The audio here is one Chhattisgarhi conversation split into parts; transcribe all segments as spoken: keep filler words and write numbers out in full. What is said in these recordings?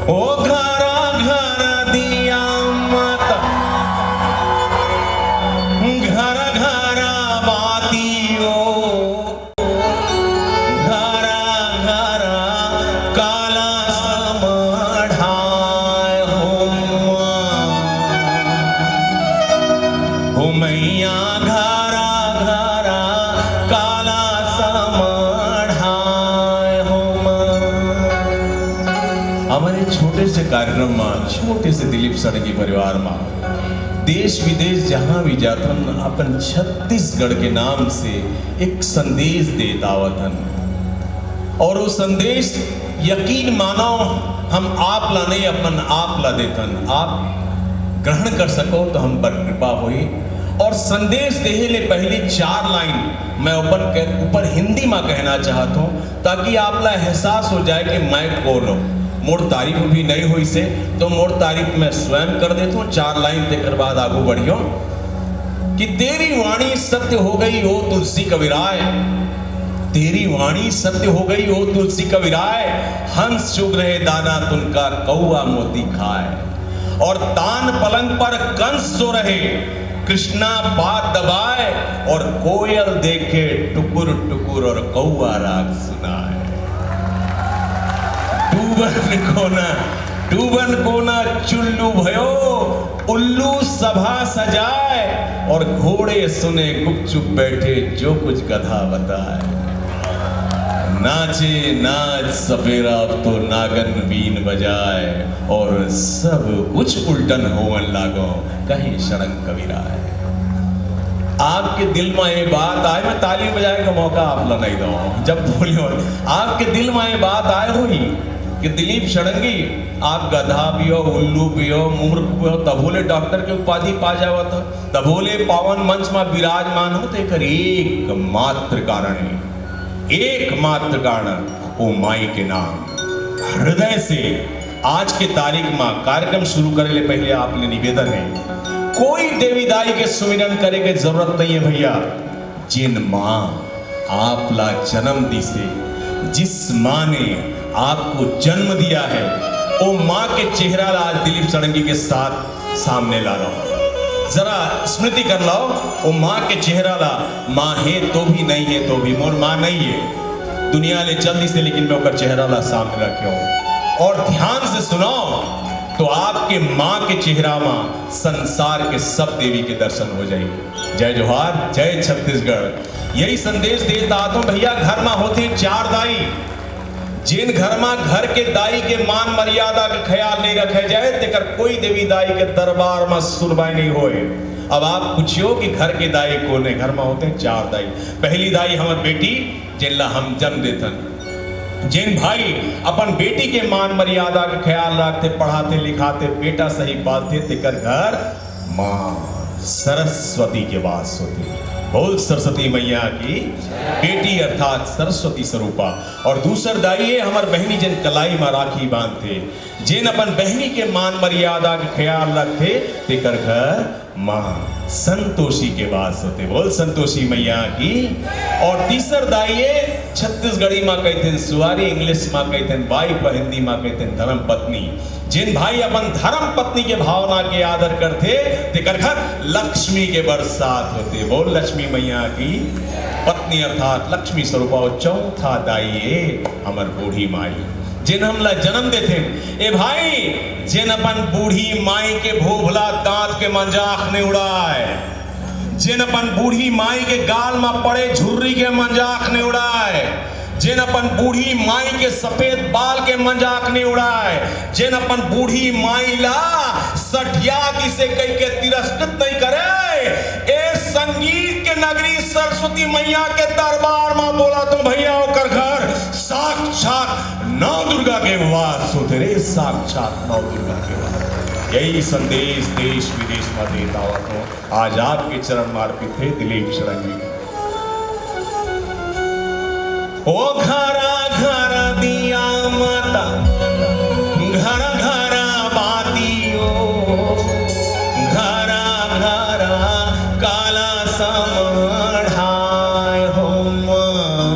ओ घरा घरा दिया माता, घरा घरा बाती ओ, घरा घरा काला समढ़ाय हो माँ। हो मैया घरा घरा काला समढ़ाय हो माँ। हमर छोटे से कार्यक्रम मा, छोटे से दिलीप षडंगी परिवार मा देश विदेश जहाँ भी जाथन, अपन छत्तीसगढ़ के नाम से एक संदेश देत आवत हन। और वो संदेश, यकीन मानो, हम आप ला नहीं, अपन आप ला देथन। आप ग्रहण कर सको तो हम पर कृपा होई। और संदेश देहे ले पहली चार लाइन मैं ऊपर के ऊपर हिंदी मा कहना चाहत हूँ, ताकि आप ला एहसास हो जाए कि मैं कौन हूँ। मोर तारीफ भी नहीं हुई से, तो मोर तारीफ मैं स्वयं कर देता हूँ। चार लाइन तेकर बाद आगू बढ़ियो कि तेरी वाणी सत्य हो गई ओ तुलसी कविराय, तेरी वाणी सत्य हो गई ओ तुलसी कविराय। हंस चुग रहे दाना तुनका कौआ मोती खाए, और तान पलंग पर कंस सो रहे कृष्णा पाद दबाए, और कोयल देखे टुकुर टुकुर और कौआ राग सुनाए। डूबन कोना, डूबन कोना चुल्लू भयो, उल्लू सभा सजाए, और घोड़े सुने गुपचुप बैठे जो कुछ गधा बताए। नाचे नाच सपेरा अब तो नागन बीन बजाए, और सब कुछ उल्टन होवन लागो, कहे षडंग कविराय। आपके दिल मा ये बात आए, मैं ताली बजाए का मौका आप ला नहीं दो, जब बोले हो, आपके दिल मा ये बात आए हुई कि दिलीप षडंगी, आप गधा भी हो, उल्लू भी हो, मूर्ख भी हो, तभोले डॉक्टर के उपाधि पा जावत हो, तभोले पावन मंच मा विराजमान हो, तो एकर एकमात्र कारण है, एकमात्र कारण ओ माई के नाम। हृदय से आज के तारीख मा कार्यक्रम शुरू करे ले पहले आपने निवेदन है, कोई देवी दाई के सुमिरन करे के जरूरत नहीं है भैया। जिन माँ आप ला जन्म दिसे, जिस माँ ने आपको जन्म दिया है, ओ माँ के चेहरा ला आज दिलीप षडंगी के साथ सामने ला लो। जरा स्मृति कर लो, ओ माँ के चेहरा ला, माँ है तो भी, नहीं है तो भी, मोर माँ नहीं है, दुनिया ले चल दिसे, लेकिन मैं ओकर चेहरा ला सामने रखे हूँ। और ध्यान से सुनो तो आपके माँ के चेहरा मा संसार के सब देवी के दर्शन हो जाई। जय जोहार, जय छत्तीसगढ़। यही संदेश देता तो भैया, घर मा होते चार दाई, जिन घर मा घर के दाई के मान मर्यादा के ख्याल नहीं रखे जाए, तेकर कोई देवी दाई के दरबार मा सुनवाई नहीं होए। अब आप पूछियो कि घर के दाई कौन है? घर मा होते चार दाई। पहली दाई हमर बेटी, जेन ला हम जन्म देथन। जेन भाई अपन बेटी के मान मर्यादा के ख्याल रखते, पढ़ाते लिखाते, बेटा सही पालते, तेकर घर माँ सरस्वती के वास होते। बोल सरस्वती मैया की। बेटी अर्थात सरस्वती स्वरूपा। और दूसर दाई ये हमर बहनी जेन कलाई मा राखी बांधते, जेन अपन बहनी के मान मर्यादा के ख्याल रखते, तेकर घर माँ संतोषी के वास होते। बोल संतोषी मैया की। और तीसर दाई ये छत्तीसगढ़ी मा कहते सुआरी, इंग्लिश मा कहते वाइफ, हिंदी मा कहते धर्म पत्नी। जेन भाई अपन धर्म पत्नी के भावना के आदर करथे, तेकर घर लक्ष्मी के बरसात होथे। बोल लक्ष्मी मैया की। पत्नी अर्थात लक्ष्मी स्वरूपा। अउ चौथा दाई ए हमर बूढ़ी माई, जेन हमला जन्म देथे। ए भाई, जेन अपन बूढ़ी माई के भोभला दांत के मंजाख नइ उड़ाय, जेन अपन बूढ़ी माई के गाल म पड़े झुर्री के मंजाख नइ उड़ाय, जेन अपन बूढ़ी माई के सफेद बाल के मंजाख नइ उड़ाय, जेन अपन बूढ़ी माई ला सठिया किसे कहिके तिरस्कृत नइ करे। ए संगीत के नगरी सरस्वती मैया के दरबार म बोला तो भैया, ओकर घर साक्षात नौ दुर्गा के वास होथे रे, साक्षात नौ दुर्गा के वास। यही संदेश देश विदेश म देत आवत हों। आज आपके चरण म अर्पित हे दिलीप षडंगी। ओ घरा घरा दिया माता, घरा घरा बाती ओ, घरा घरा काला समढ़ाय हो माँ।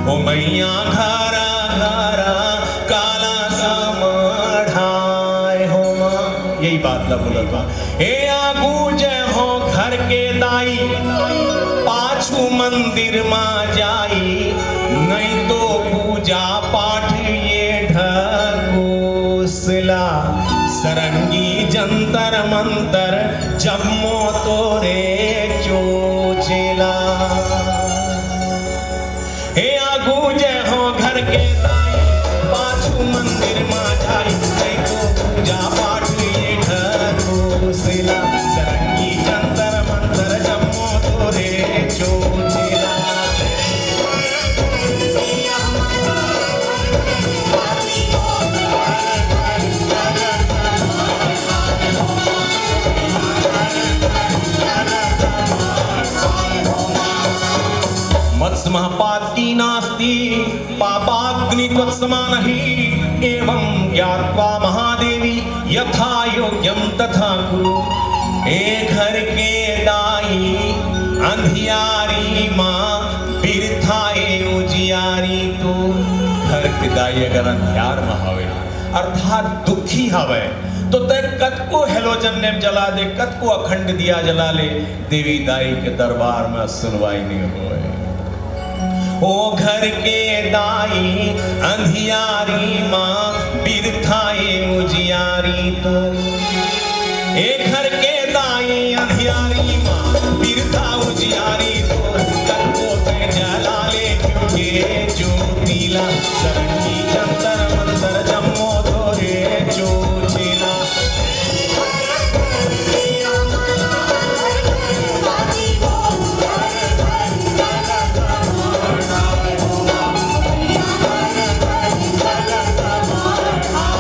ओ मैया घरा घरा काला बात ला बोलत हूँ। ए आगू जय हो घर के दाई, पाछू मंदिर मा जाई, नहीं तो पूजा पाठ ये ढकोसला। सरंगी जंतर मंतर जम्मो तोरे चोचेला। हे आगू जय हो घर के दाई, पाछू मंदिर मा जाई, नहीं तो पूजा पाठ ये ढकोसला। सरंगी जंतर मंतर जम्मो तोरे चोचेला। मत्स्यमः पात्ती नास्ति, पापाग्नि त्वत्समानः। एवं ज्ञात्वा महादेवी यथा योग्यं तथा कुरु। ए घर के दाई, अंधियारी मा बिरथा ए उजियारी तो। घर के दाई अगर अंधियार मा हवे, अर्थात दुखी हवे, तो तय कतको हेलोजन लेम जला दे, कतको अखंड दिया जला ले, देवी दाई के दरबार में सुनवाई नहीं होए। ओ घर के दाई, अंधियारी मा बिरथा ए उजियारी तो। ए घर के दाई, अंधियारी मा बिरथा उजियारी तो। कतको तय जला ले क्यों के ज्योतिला, सरंगी जंतर मंतर जम्मो तोरे चोचेला।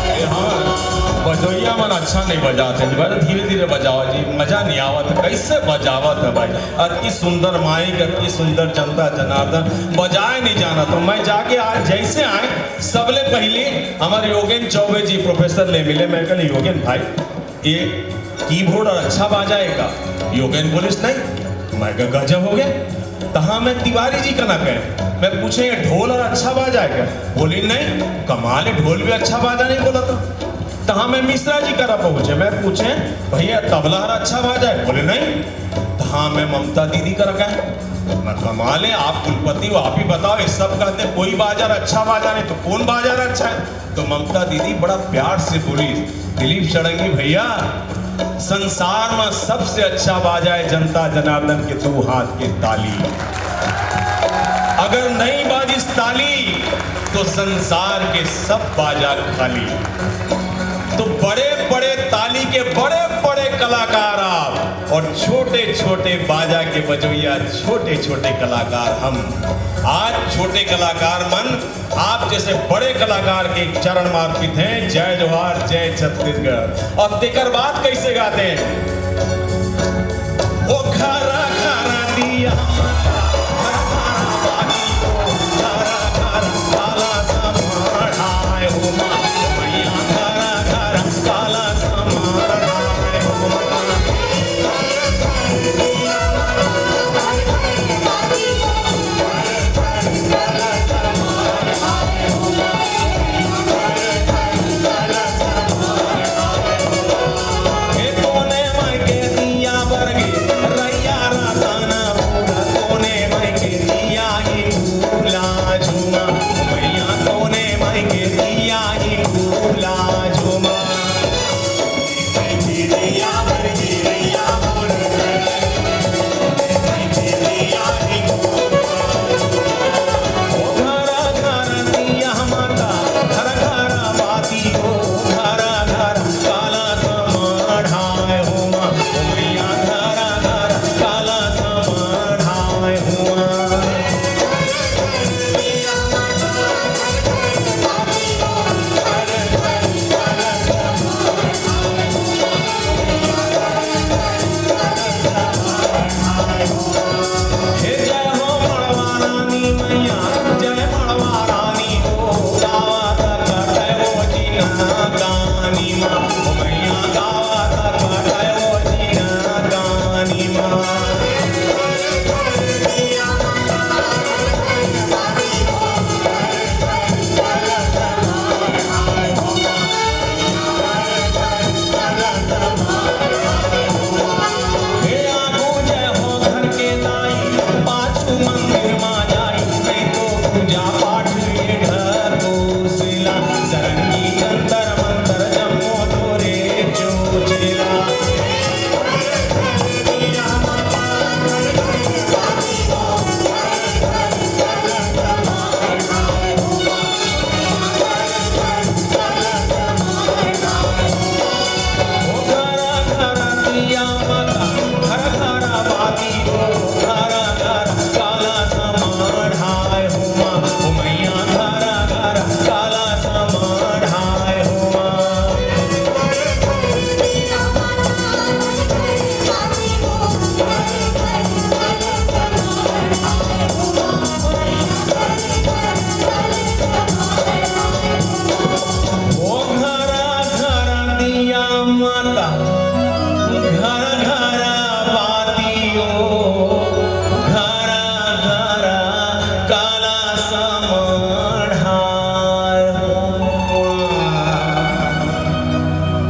ए हाँ, बजोइया मन अच्छा नहीं बजाते जी, बड़ा धीरे धीरे बजाओ जी, मजा नहीं आवत। कैसे बजावत है भाई? अति सुंदर माइक, अति सुंदर जनता जनार्दन, बजाए नहीं जाना। तो मैं जाके आज जैसे आए, सबले पहले हमारे योगेन चौबे जी प्रोफेसर ले मिले। मैं कहले, "योगेन भाई, ये कीबोर्ड और अच्छा बाजा है का?" योगेन बोलिस, "नहीं।" मैं कहा, "गजब हो गया।" तहाँ मैं तिवारी जी करा गए, मैं पूछे, "ये ढोल और अच्छा बाजा है का?" बोले, "नहीं।" कमाल है, ढोल भी अच्छा बाजा नहीं बोला तो। तहाँ मैं मिश्रा जी करा पहुंचे, मैं पूछे, "भैया, तबला और अच्छा बाजा है?" बोले, "नहीं।" तहाँ मैं ममता दीदी करा गए, मैं, "कमाल है, आप कुलपति हो, आप ही बताओ।" ये सब कहते, "कोई बाजा और अच्छा बाजा नहीं, तो कौन बाजा और अच्छा है?" तो ममता दीदी बड़ा प्यार से बोली, "दिलीप षडंगी भैया, संसार में सबसे अच्छा बाजा है जनता जनार्दन के दू हाथ के ताली। अगर नहीं बाजिस ताली, तो संसार के सब बाजा खाली।" तो बड़े बड़े ताली के बड़े बड़े कलाकार आप, और छोटे छोटे बाजा के बजोइया, छोटे छोटे कलाकार हम। आज छोटे कलाकार मन आप जैसे बड़े कलाकार के चरण में अर्पित हैं। जय जोहार, जय छत्तीसगढ़। और तेकर बात कैसे गाते हैं? ओ घरा घरा दिया, घरा घरा बाती, घरा घरा काला समाढ़ाए हो माँ, मैया घरा घरा काला समाढ़ाए हो माँ।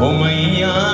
ओ मैया